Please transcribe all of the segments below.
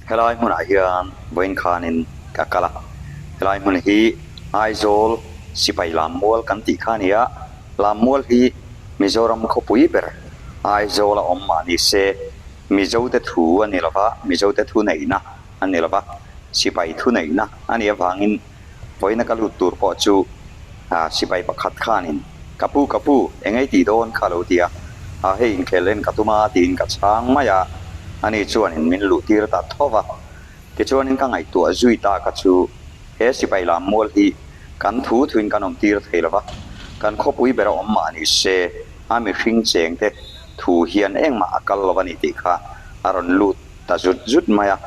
Helai hmunah hian vawiin khanin ka kal a, helai hmun hi Aizawl sipai lammual kan tih kha a ni a, lammual hi Mizoram khawpui ber Aizawl a awm mah ni se Mizote thu a ni lova, Mizote thu neihna a ni lova, sipai thu neihna a nih avangin vawiina ka lut tur pawh chu sipai pakhat khanin Ka pu, ka pu, eng ei tih dawn kha a lo ti a, a hei inkhel en ka tum a tiin ka chhang mai a, ani chuanin min luh tir ta tho va. Tichuanin ka ngaihtuah zui ta ka chu he sipai lam mual hi kan thu thuin kan awm tir thei lo va, kan khawpui ber a awm mah ni se a mihring cheng te thu hian engmah a kal lo va ni tih kha a rawn lut ta zut zut mai a.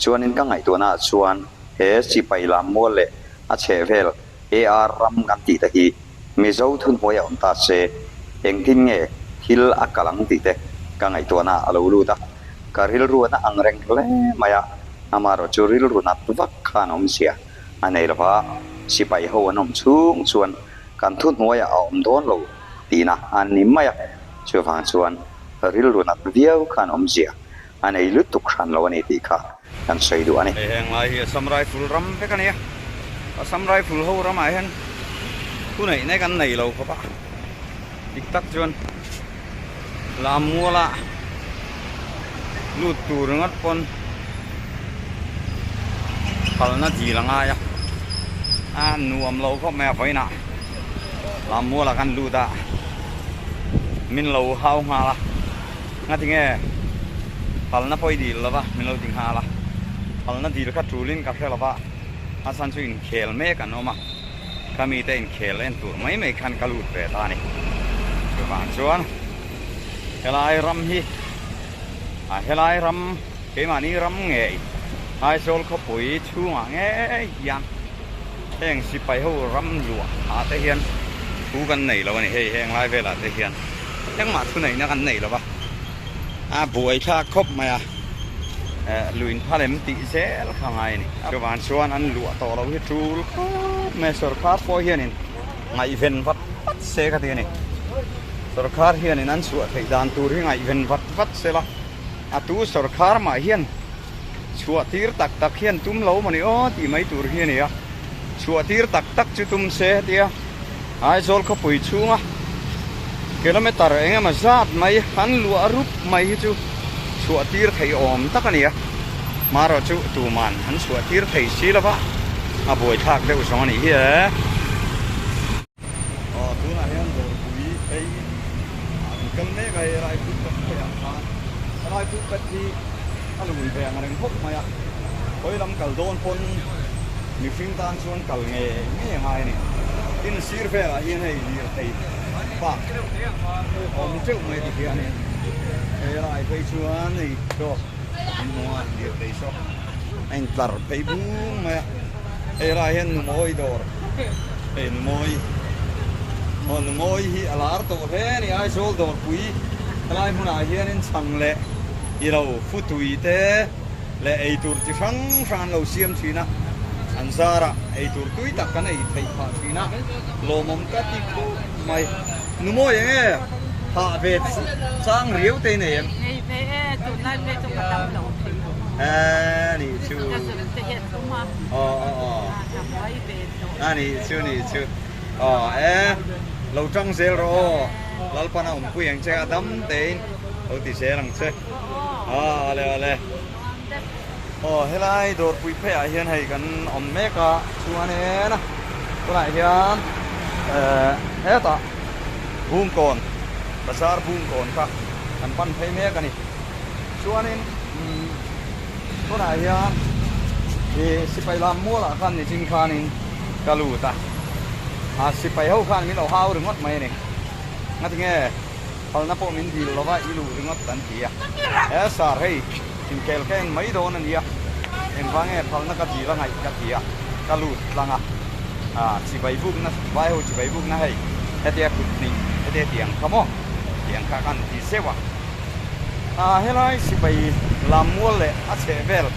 Chuanin ka ngaihtuahnaah chuan he sipai lam mual leh a chhehvel AR ram kan tih te hi Mizo thunhnuai a awm ta se, engtin nge thil a kal ang tih te ka ngaihtuahna a lo lut a, ka rilru a na ang reng hle mai a, amaherawh chu rilru nat vak khan awmzia a nei lo va, sipai ho an awm chhung chuan kan thuhnuaiah a awm dawn lo tihna a ni mai a, chuvang chuan rilru nat viau khan awmzia a nei lutuk hran lo a ni tih kha kan sawi duh a ni. Hei heng lai hi Assam Rifle ram vek a ni a, Assam Rifle ho ramah hian thu neih nek an nei lo khawp a, dik tak chuan Lammuala lut tur ringawt pawn phalna dil a ngai a, a nuam lo khawp mai a vawiinah Lammuala kan lut a, min lo hau nghal a. Nga ti nge phalna pawh i dil lova min lo ti nghal a, phalna dil kha tulin ka hre lova a chhan chu inkhel mek an awm a, ka mite inkhel en tur mai mai khan ka lut ve ta a ni. Chuvang chuan helai ram hi a helai ram keimahni ram ngei Aizawl khawpui chhungah ngei hian heng sipai ho ram luah ah te hian thu kan nei lo a ni hei heng lai velah te hian. Engmah thuneihna kan nei lo va, a buaithlak khawp mai a, luin phal em tih zel kha ngai a ni. Chuvang chuan an luah tawh lo hi tul khawp mai a, sawrkar pawh hianin ngaihven vat vat se ka ti a ni. Sawrkar hianin an chhuah theih dan tur hi ngaihven vat vat se la, a tu sawrkar mah hian chhuah tir tak tak hian tum lo maw ni aw tih mai tur hi a ni a, chhuah tir tak tak chu tum se tia. Aizawl khawpui chhunga kilometer eng emaw zat mai an luah rup mai hi chu chhuah tir thei awm tak a ni a, marawh chu tuman an chhuah tir thei si lova a buaithlak deuh zawng a nih hi e. Aw tunah hian dawrpui phei ah kan kal mek a, hei Raipur pat pheiah khan Raipur pat hi a lun ve ang reng khawp mai a, khawi lam kal dawn pawn mihring tan chuan kal ngei ngei a ngai a ni. Tin sir velah hian hei lirthei park awm teuh mai ti hianin hei lai phei chuan hei saw in hmu a lirthei saw a intlar phei bung mai a, hei lai hian numawi dawr hei numawi aw numawi hi a lar tawh hle a ni Aizawl dawrpui helai hmunah hianin chhang leh ilo futui te. leh eitur chi hrang hrang an lo siam thin a, an zarah eitur tui tak kan ei theih phah thin a, lawmawm ka ti khawp mai. Nu mawi eng nge hah ve chang riau te i nei em? Nei ve e, tunlai phei chu ka dam lo thei lo. Eee nih chu. Ka zun te hian awm a. Aw aw aw. Ka buai ve tawh. A nih chu nih chu. Aw e, lo tang zel rawh aw, Lalpan a awmpui ang che a dam tein lo ti zel ang che. Aw ale ale aw helai dawrpui phei ah hian hei kan awm mek a chuan in tunah hian eh hetah bungkawn bazar bungkawn kha kan pan phei mek a ni chuanin umm tunah hian ih sipai lam mualah khan nichin khanin ka lut a a sipai ho khan min lo hau ringawt mai a ni ngatinge. Phalna pawh min dil lova i luh ringawt an ti a. He sar hei inkhel ka en mai dawn a nia, engvang nge phalna ka dil a ngaih ka ti a, ka lut tlang a. Ah chibai bukna, vai ho chibai bukna hei hetia kut hnih hetia tiang kha maw tiang kha kan ti zeuh a. Ah helai sipai lammual leh a chheh vel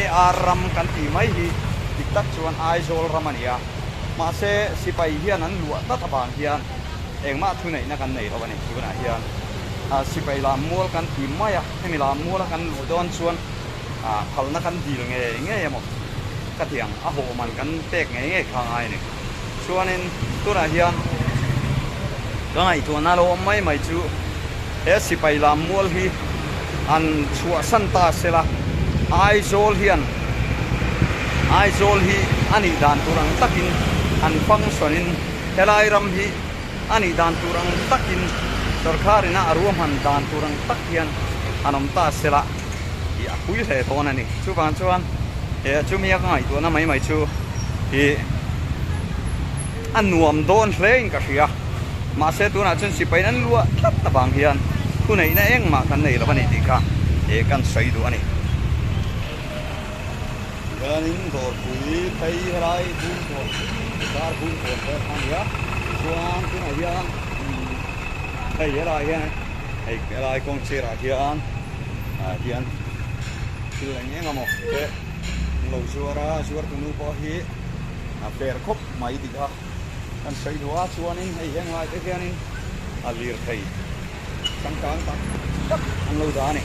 AR ram kan tih mai hi dik tak chuan Aizawl ram a ni a, mahse sipai hian an luah tlat avang hian Engmah thuneihna kan nei lo a ni. Tunah hian sipai lam mual kan ti mai a, hemi lam muala kan luh dawn chuan Ah phalna kan dil ngei ngei emaw ka ti ang, a hawh man kan pek ngei ngei kha a ngai a ni. Chuanin tunah hian ka ngaihtuahna lo awm mai mai chu he sipai lam mual hi an chhuahsan ta sela Aizawl hian Aizawl hi a nih dan tur ang takin an function in helai ram hi a nih dan tur ang takin sorkar ina a ruahman dan tur ang tak hian an awm ta sela tih a pui hle dawn a ni. Chuvang chuan he chumi a ka ngaihtuahna mai mai chu ih a nuam dawn hle in ka hria. Mahse tunah chuan sipai an luah tlat avang hian thuneihna engmah kan nei lo a ni tih kha ih kan sawi duh a ni. Chuanin dawrpui phei helai bungkawn dar bungkawn vel kha a ni a, chuan tunah hian hei helai hian hei helai kawng sirah hian ah hian thil eng eng emaw te an lo zuar a, zuar tu nu pawh hi a fer khawp mai tih kha kan sawi duh a, chuanin hei heng lai te hianin a lirthei changkang tak tak an lo dah a ni.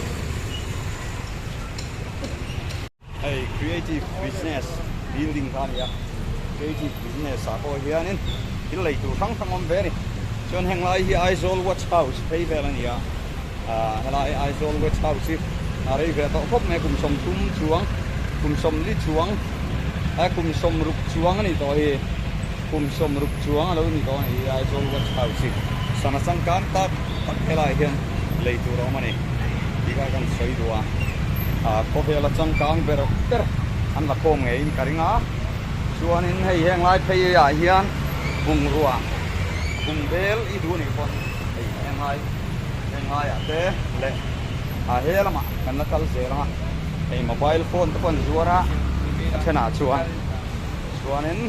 Hei creative business building kha a ni a, creative business ah pawh hianin thil lei tur hrang hrang awm ve a ni. Chuan heng lai hi Aizawl Watch House phei vel a ni a, ah helai Aizawl Watch House hi a rei ve tawh khawp mai a, kum 30 chuang, kum 40 chuang, a kum 60 chuang a ni tawh hi, kum 60 chuang a lo ni tawh a ni hi Aizawl Watch House hi. Sana changkang tak tak helai hian lei tur a awm a ni tih kha kan sawi duh a, ah khawvela changkang ber ber an la khawm ngeiin ka ring a, chuanin hei heng lai phei ah hian bungrua bung bel i duh anih pawn hei heng lai heng laiah te leh ah he lamah kan la kal zel ang a, hei mobile phone te pawh an zuar a, a thenah chuan chuanin.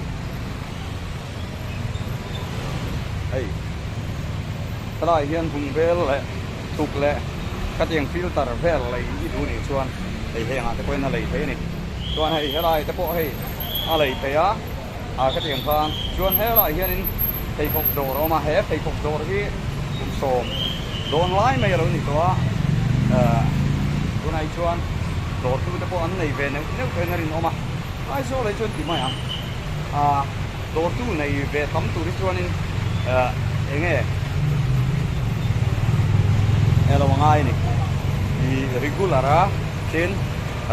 Hei helaiah hian bung vel leh tuk leh khatiang filter vel lei i duh nih chuan hei hengah te pawhin a lei thei a ni. Chuan hei helai te pawh hei a lei thei a, ah khatiang khan chuan helaiah hianin pheikhawk dawr a awm a, he pheikhawk dawr hi kum 10 dawn lai mai a lo ni tawh a, eh tunah hi chuan dawrtu te pawh an nei ve neuh neuh theiin a rinawm a, Aizawl ah hi chuan ti mai ang. A dawrtu nei ve tam tur hi chuanin eng nge elo a ngai a ni. I regular a then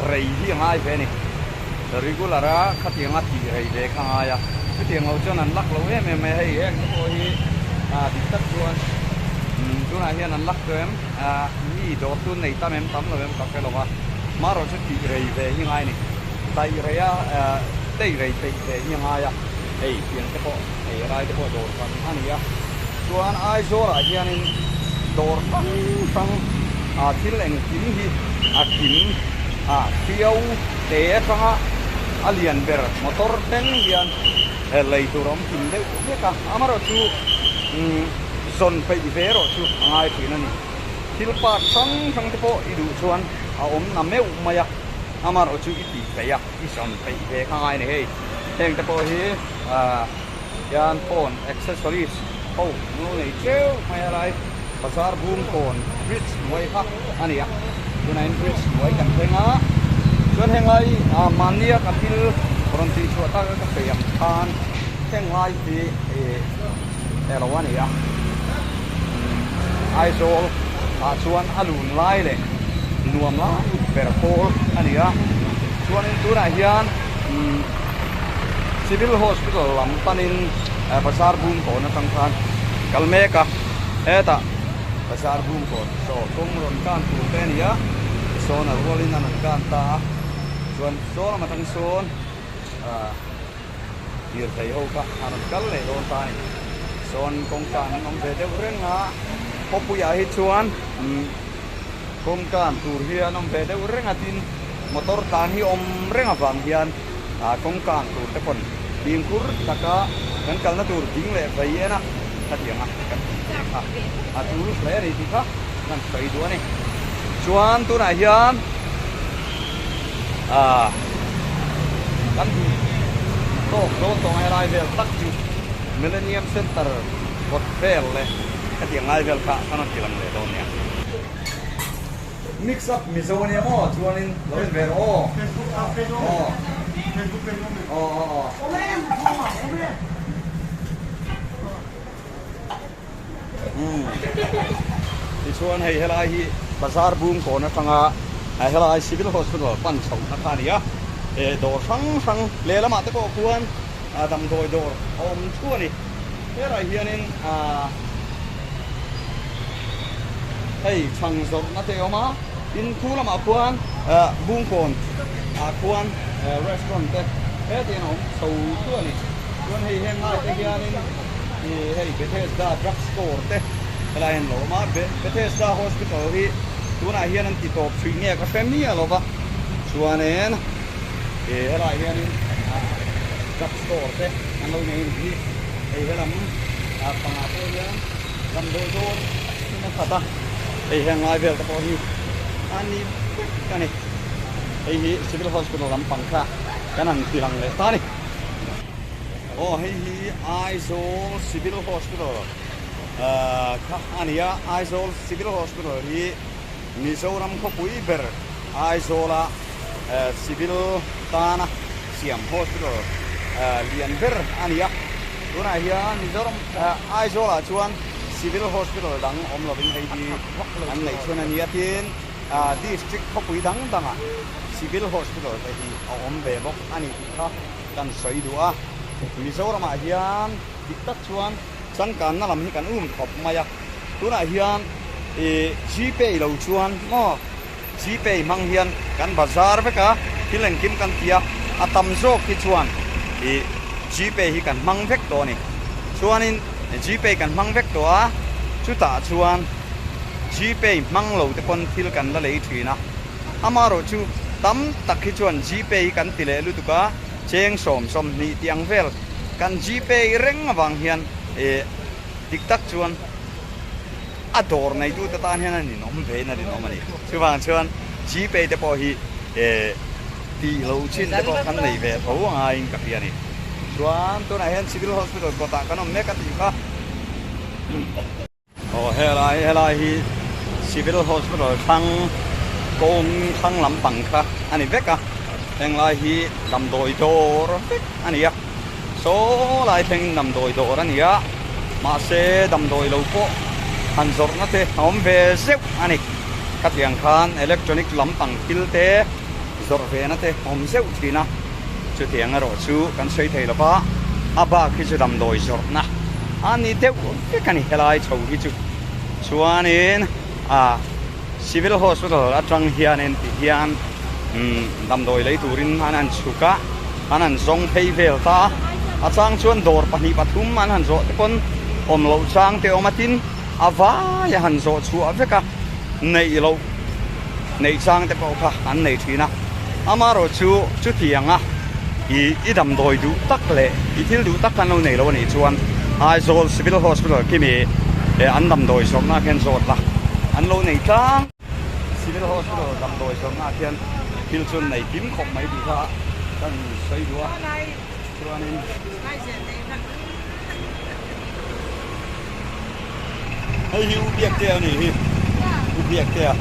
rei hi a ngai ve a ni. Regular a khatianga tih rei ve kha a ngai a. Chutiang lo chuan an lak lo em em mai a, hei heng te pawh hi dik tak chuan tunah hian an lak tawh em, mi dawrtu nei tam em tam lo em ka hre lo va, marawh chu tih rei ve hi a ngai a ni. Daih rei a, daih rei peih ve hi a ngai a, hei pian te pawh hei rai te pawh dawr kan a ni a, chuan Aizawlah hianin dawr hrang hrang ah thil engkim hi a kim a, hriau te atanga a lian ber motor thleng hian lei tur a awm kim deuh vek a, amaherawhchu zawn peih ve erawh chu a ngai thin a ni, thil part hrang hrang te pawh i duh chuan a awm na meuh mai a. Amaherawh chu i tih theih a, i sawn theih ve kha ngai a ni hei. Heng te pawh hi ah hian phone accessories ho an lo nei teuh mai a lai bazar bung kawn bridge hnuai kha a ni a. Tunah hian bridge hnuai kan thleng a, chuan heng lai ah mahnia ka thil rawn tih chhuah tak a ka sawi ang khan heng lai hi ih elo a ni a. Aizawl ah chuan a lun lai leh nuam lai ber pawl a ni a, chuanin tunah hian Civil Hospital lam panin bazar bung kawn atang khan kal mek a, hetah bazar bung kawn saw kawng rawn kan tur te a ni a, sawn a rualin a rawn kan ta a, chuan saw lam atang sawn ah. Lirthei ho kha a rawn kal leh dawn ta a ni. Sawn kawngkan an awm ve deuh reng a, khawpuiah hi chuan kawngkan tur hi an awm ve deuh reng a, tin motor tlan hi awm reng avang hian kawngkan tur te pawn fimkhur taka kan kalna tur ding leh vei en a, khatiang a kan tih ve kha a tul hle a ni tih kha kan sawi duh a ni. Chuan tunah hian. Ah kan duh tawk dawn tawh ngai lai vel tak chu Millennium Center kawt vel leh hetiang lai vel kha kan rawn ti lang leh dawn nia. Mix up Mizo ania maw chuanin lo en ve rawh aw. Aw. Aw aw aw. Umm. Tichuan hei helai hi bazar bung kawn atanga helai Civil Hospital pan chhohna kha a ni a. Eh dawr hrang hrang lehlamah te pawh khuan damdawi dawr a awm thu a ni. Helai hianin ah hei chhang zawrhna te a awm a, tin khu lamah khuan Bungkawn ah khuan restaurant te hetiang a awm chho thu a ni. Chuan hei heng lai te hianin ih hei Bethesda drug store te helai hian a lo awm a, Bethesda hospital hi tunah hian an ti tawp thui nge ka hre miah lo va, chuanin ih helai hianin drug store te an lo nei a nih hi. Hei helam pangah pawh hian damdawi dawn in a khat a, hei heng lai vel te pawh hi a ni vek a ni. Hei hi Civil Hospital lampang kha kan han ti lang leh ta a ni. Aw hei hi Aizawl Civil Hospital kha a ni a, Aizawl Civil Hospital hi Mizoram khawpui ber Aizawla Civil tana siam hospital lian ber a ni a, tunah hian Mizoram Aizawl ah chuan civil hospital dang awm lovin hei hi an neih chhun a ni a, tin district khawpui dang dangah civil hospital te hi a awm ve bawk a ni tih kha kan sawi duh a, Mizoram ah hian dik tak chuan changkanna lam hi kan um khawp mai a, tunah hian Gpay lo chuan maw. Gpay hmang hian kan bazar vek a, thil engkim kan ti a, a tam zawk hi chuan ih Gpay hi kan hmang vek tawh a ni. Chuanin Gpay kan hmang vek tawh a, chutah chuan Gpay hmang lo te pawn thil kan la lei thin a, amaherawh chu tam tak hi chuan Gpay hi kan ti leh lutuk a, cheng 20 tih ang vel kan Gpay reng avang hian ih dik tak chuan. A dawr neitute tan hian a ninawm ve in a rinawm a ni. Chuvang chuan Gpay te pawh hi tih loh chin te pawh kan nei ve tho a ngaiin ka hria a ni. Chuan tunah hian Civil Hospital kawtah kan awm mek a tih kha. Aw helai helai hi Civil Hospital thlang kawng thlang lampang kha a ni vek a. Henglai hi damdawi dawr vek a ni a. Saw lai thlengin damdawi dawr a ni a, mahse damdawi lo pawh han zawrhna te a awm ve zeuh a ni. Khatiang khan electronic lampang thil te zawrh ve na te a awm zeuh thin a, chutiang erawh chu kan sawi thei lo va, a bak hi chu damdawi zawrhna a ni deuh vek a ni helai chho hi chu. Chuanin a Civil Hospital atang hianin ti hian damdawi lei turin an han chhuk a, an han zawng phei vel ta a, a chang chuan dawr pahnih pathum an han zawh te pawn awm loh chang te awm a, tin a vai a han zawh chhuah vek a, neih loh neih chang te pawh kha an nei thin a, amaherawh chu chutiang a i i damdawi duh tak leh i thil duh tak khan lo nei lo a nih chuan Aizawl Civil Hospital kimi an damdawi zawrhna ah khian zawt la an lo nei tlang. Civil Hospital damdawi zawrhna ah khian thil chu an nei kim khawp mai tih kha kan sawi duh a, chuanin. Hei hi U Biaktea a nih hi, U Biaktea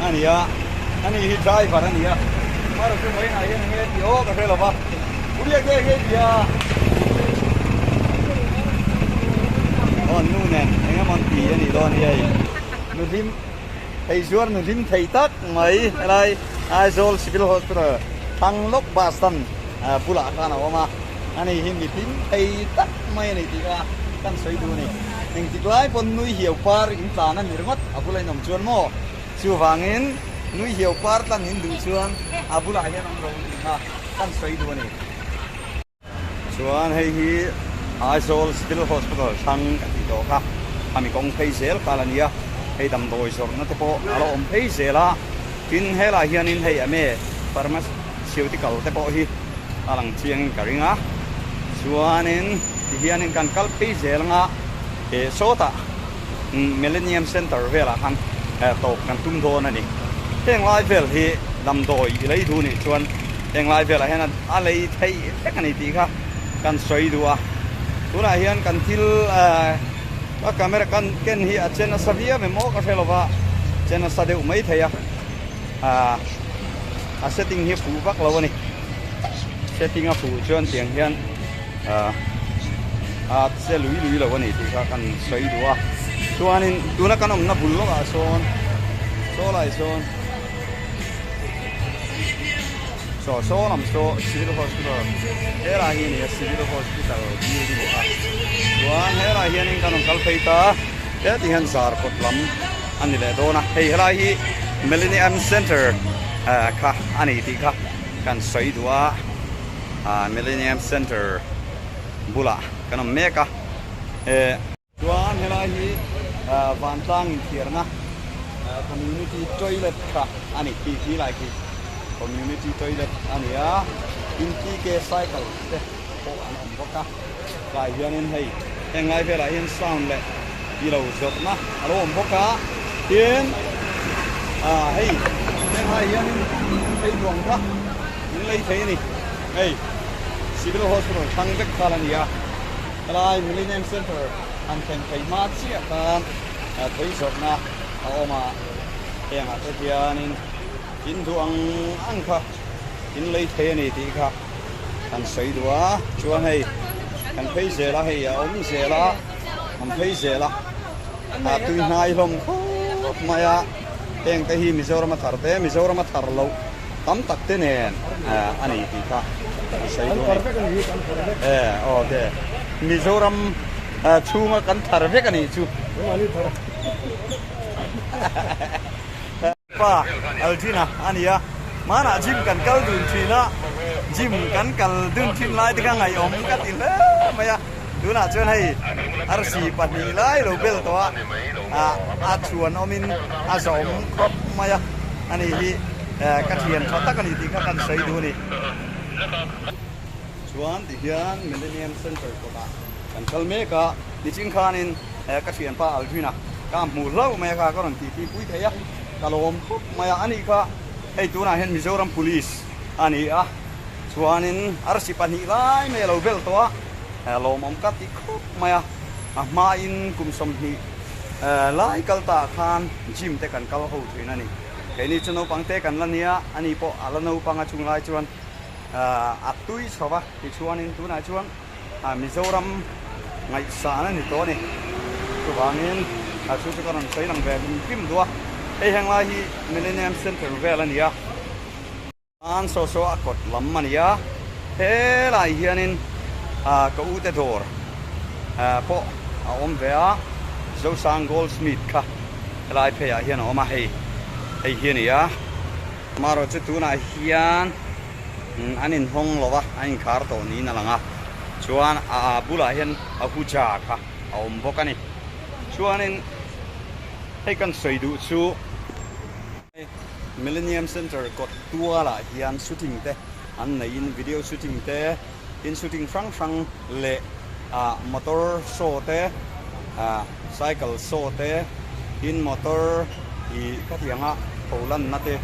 a ni a, ani hi driver a ni a, Mara chu vawiinah hian enge tih aw ka hre lo va, U Biaktea enge tih a? Aw nu nen eng emaw an ti a nih dawn hi hei, nu hlim thei zuar nu hlim thei tak mai helai Aizawl Civil Hospital thlang lawk bus stand bulah khan a awm a. Ani hi mi hlim thei tak mai a ni tih kha kan sawi duh a ni. Engtik lai pawn nui hiau par in tlan a ni ringawt a bula in awm chuan maw? Chuvangin nui hiau par tlan in duh chuan a bulah hian awm ro tih kha kan sawi duh a ni. Chuan hei hi Aizawl Civil Hospital thlang kan tih tawh kha a mi kawng phei zel kha la ni a, hei damdawi zawrhna te pawh a la awm phei zel a, tin helai hianin hei ame pharmaceutical te pawh hi a lang chiang in ka ring a chuanin tihianin kan kal phei zel anga eh sawtah Millennium Center velah khan tawp kan tum dawn a ni. Heng lai vel hi damdawi i lei duh nih chuan heng lai velah hian a lei theih vek a ni tih kha kan sawi duh a. Tunah hian kan thil ka camera kan ken hi a che nasa viau em aw ka hre lova che nasa deuh mai thei a. A setting hi fuh vak lo a ni. Setting a fuh chuan tiang hian a che lui lui lo a ni tih kha kan sawi duh a. Chuanin tuna kan awmna bul lawkah sawn saw lai sawn saw saw lam saw civil hospital helai hi a ni a civil hospital building kha. Chuan helai hianin kan rawn kal phei ta heti hian zarkawt lam a ni leh dawn a hei helai hi Millennium Centre kha a ni tih kha kan sawi duh a ah Millennium Centre bulah kan awm mek a eh chuan helai hi vantlang inthiarna community toilet kha a ni tih khi lai khi community toilet a ni a tin TK cycle te pawh an awm bawk a tlai hianin hei heng lai velah hian sound leh ti lo zawrhna a lo awm bawk a tin ah hei heng lai hianin phei duang kha in lei thei a ni hei civil hospital thlang vek kha la ni a helai millennium centre han thlen thei hma chiah khan thei zawrhna a awm a hengah te hianin in duh ang ang kha in lei thei a ni tih kha. Kan sawi duh a, chuan hei kan phei zel a, hei a awm zel a, kan phei zel a, a tui hnai hlawm khawp mai a, heng te hi Mizoram a thar te, Mizoram a thar loh tam tak te nen a ni tih kha kan sawi duh a ni. E ok, Mizoram chhunga kan thar vek a nih chu. Pa Altina a ni a, hmanah gym kan kal dun thin a, gym kan kal dun thin lai te kha ngaihawm ka ti hle mai a, tunah chuan hei arsi pahnih lai lo bel tawh a, a chhuan awmin a zawm khawp mai a, ani hi ka thian tha tak a ni tih kha kan sawi duh a ni. Chuan tihian Millennium Centre kawtah kan kal mek a, nichin khanin ka thianpa Aldrin-a ka hmu hlauh mai a kha ka rawn titi pui thei a, ka lawm khawp mai a, ani kha hei tunah hian Mizoram Police a ni a, chuanin arsi pahnih lai mai a lo bel tawh a, lawmawm ka ti khawp mai a, a hmain kum 20 lai kal ta khan gym te kan kal ho thin a ni, keini chu naupang te kan la nia, ani pawh a la naupang a chunglai chuan a tui chho va, tichuanin tunah chuan. Mizoram ngaihsan a ni tawh a ni. Chuvangin a chu chu ka rawn sawi lang ve hlim hlim duh a. Hei heng lai hi Millennium Centre vel a ni a. An saw saw a kawt lam a ni a. Helai hianin ka u te dawr pawh a awm ve a. Zosang Goldsmith kha helai pheiah hian a awm a hei hei hi a ni a. Amaherawhchu tunah hian. An inhawng lo va, an inkhar tawh niin a lang a, chuan a bulah hian Ahuja kha a awm bawk a ni. Chuanin hei kan sawi duh chu Millennium Centre kawt tualah hian shooting te an neiin video shooting te, tin shooting hrang hrang leh motor show te, cycle show te, tin motor ih khatianga pholanna te,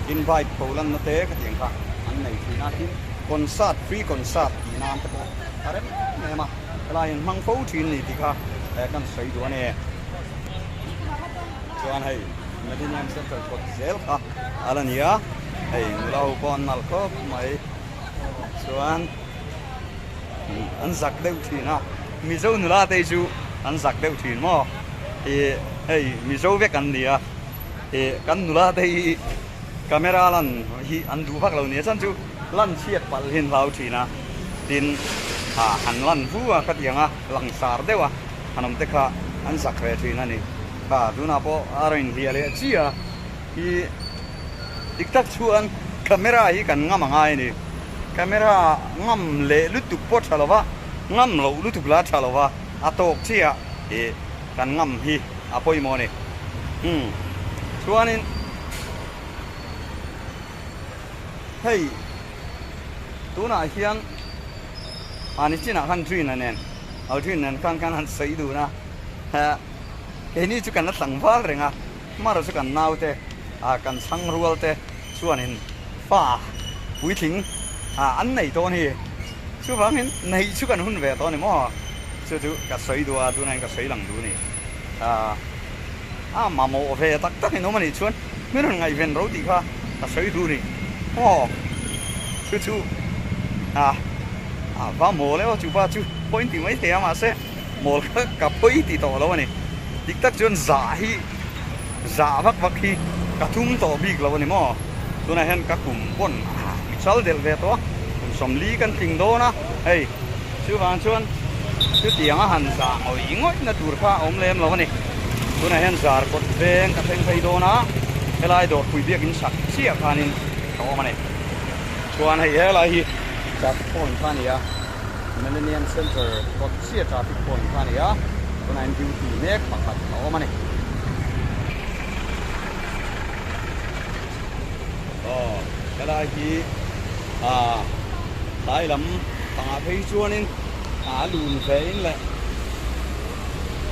tin bike pholanna te khatiang kha an nei thin a, tin concert free concert tih nan te pawh a rem em em a, helai in hmang fo thin ni tih kha kan sawi duh a ni. Chuan hei Millennium Centre kawt zel kha a la ni a, hei nula ho pawh an nalh khawp mai chuan. An zak deuh thin a, Mizo nula te hi chu an zak deuh thin maw? Ih hei Mizo vek an ni a, ih kan nula te hi camera lan hi an duh vak lo nia chuan chu lan chhiat palh hi an hlau thin a, tin ah han lan vu a khatiang a langsar deuh a han awm te kha an zak ve thin a ni. Kha tunah pawh a rawn inhliah leh chiah a, ih dik tak chuan camera hi kan ngam a ngai a ni. Camera ngam leh lutuk pawh tha lova, ngam loh lutuk la tha lova, a tawk chiah ih kan ngam hi a pawimawh a ni. Umm chuanin hei tunah hian mahni chinah khan Drina nen Aldrin nen khan khan han sawi dun a, keini chu kan la tlangval reng a, hmar chu kan naute ah kan chhang rual te chuanin fa puitling an nei dawn hi. Chuvangin neih chu kan hun ve tawh a ni maw? Chu chu ka sawi duh a, tunah hian ka sawi lang duh a ni. A mamawh ve tak tak in awm a nih chuan min rawn ngaihven ro tih kha ka sawi duh ni aw chu chu a a va mawl emaw chu pa chu point tih mai thei a mahse mawl kha ka pawi tih tawh lo a ni dik tak chuan zah hi zah vak vak hi ka tum tawh bik lo a ni maw tunah hian ka kum pawn a mi chal delh ve tawh a kum sawmli kan tling dawn a hei chuvang chuan chutiang a han zah ngawih ngawih na tur kha a awm lem lo a ni tunah hian zar kawt veng ka thleng phei dawn a helai dawrpui biakin sak chiah khanin ka awm a ni chuan hei helai hi traffic point kha a ni a Millennium Centre kawt chiah traffic point kha a ni a tunah hian duty mek pakhat a awm a ni. Aw helai hi ah tlai lam pangah phei chuanin a lun ve in leh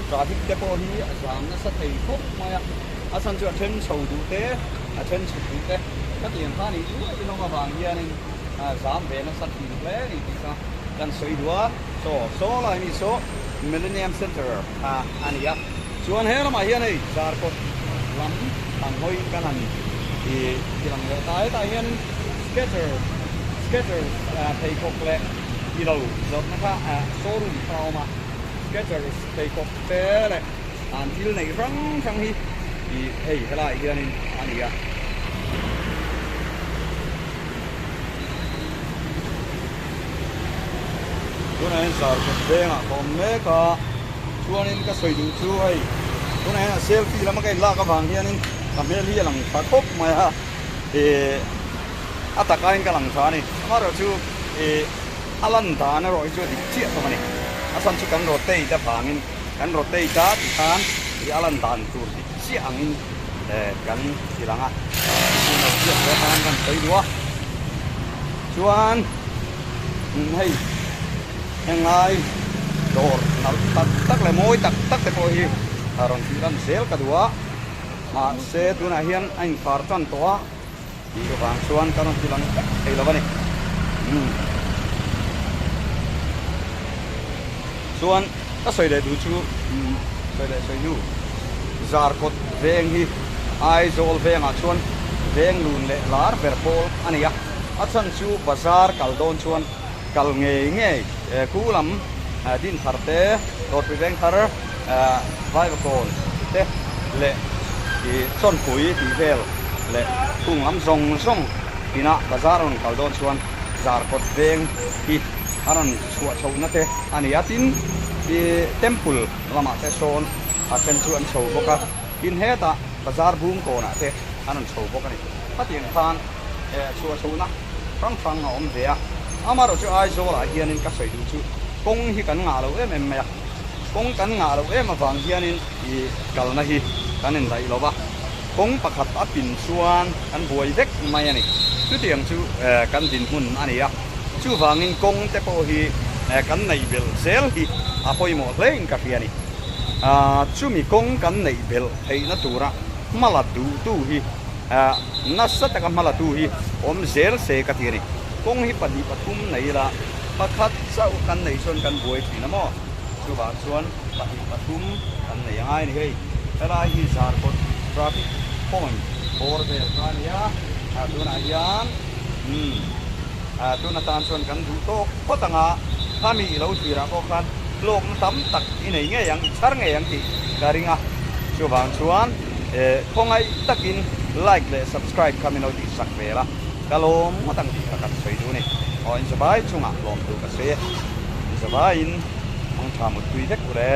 traffic te pawh hi a zam nasa thei khawp mai a a chhan chu a then chho duh te a then chhuk duh te khatiang kha nih luai hlawm avang hianin a zam ve nasa thin hle a ni tih kha kan sawi duh a saw saw lai mi saw Millennium Centre kha a ni a chuan he lamah hian hei Zarkawt lam ang hawiin kan han ih ti lang leh ta hetah hian Skechers Skechers pheikhawk leh ilo zawrhna kha showroom kha a awm a Skechers pheikhawk te leh an thil neih hrang hrang hi ih hei helaiah hianin a ni a. Tunah hian Zarkawt vengah ka awm mek a, chuanin ka sawi duh chu hei tunah hian a selfie lama ka inlak avang hianin ka hmel hi a lang tha khawp mai a, ih a takain ka lang tha a ni. Amaherawhchu ih a lan dan erawh hi chu a dik chiah thawm a ni. A chhan chu kan rotate avangin kan rotate a tikhan ih a lan dan tur dik chiah angin kan ti lang a, chu chiah hle khan kan sawi duh a. Chuan hei henglai dawr nalh tak tak leh mawi tak tak te pawh hi a rawn tih lan zel ka duh a, mahse tunah hian a inkhar tan tawh a tih avang chuan ka rawn ti lang vek thei lo a ni. Chuan ka sawi leh duh chu sawi leh sawi hnu Zarkawt veng hi Aizawl vengah chuan veng lun leh lar ber pawl a ni a, a chhan chu bazar kal dawn chuan kal ngei ngei khu lam din thar te, Dawrpui veng thar Vaivakawn te leh Chawnpui tih vel leh khung lam zawng zawng inah bazar a rawn kal dawn chuan Zarkawt veng hi a rawn chhuah chhohna te a ni a, tin ih temple lamah te sawn a then chu an chho bawk a, tin hetah bazar bung kawnah te an rawn chho bawk a ni. Khatiang khan chhuah chhohna hrang hrang a awm ve a, amaherawh chu Aizawlah hianin ka sawi duh chu kawng hi kan ngah lo em em mai a, kawng kan ngah loh em avang hianin ih kalna hi kan indaih lo va, kawng pakhat a pin chuan kan buai vek mai a ni. Chutiang chu kan dinhmun a ni a, chuvangin kawng te pawh hi kan neih belh zel hi a pawimawh hlein ka hria a ni. Chumi kawng kan neih belh theihna tura hmala duhtu hi nasa taka hmala tu hi awm zel se ka ti a ni. Kawng hi pahnih pathum nei ila pakhat chauh kan neih chuan kan buai thin a maw? Chuvang chuan pahnih pathum kan nei angai a ni hei. Helai hi Zarkawt traffic point bawr vel kha a ni a, tunah hian umm tun atan chuan kan duh tawk phawt ang a, khami i lo thirah pawh khan hlawkna tam tak i nei ngei ang, i chhar ngei ang tih ka ring a. Chuvang chuan khawngaih takin like leh subscribe kha min lo tihsak vel a, ka lawm ngawt ang tih kha kan sawi duh a ni. Aw inzavai chungah lawm tur ka sawi e. Inzavaiin mangtha muttui vek ule.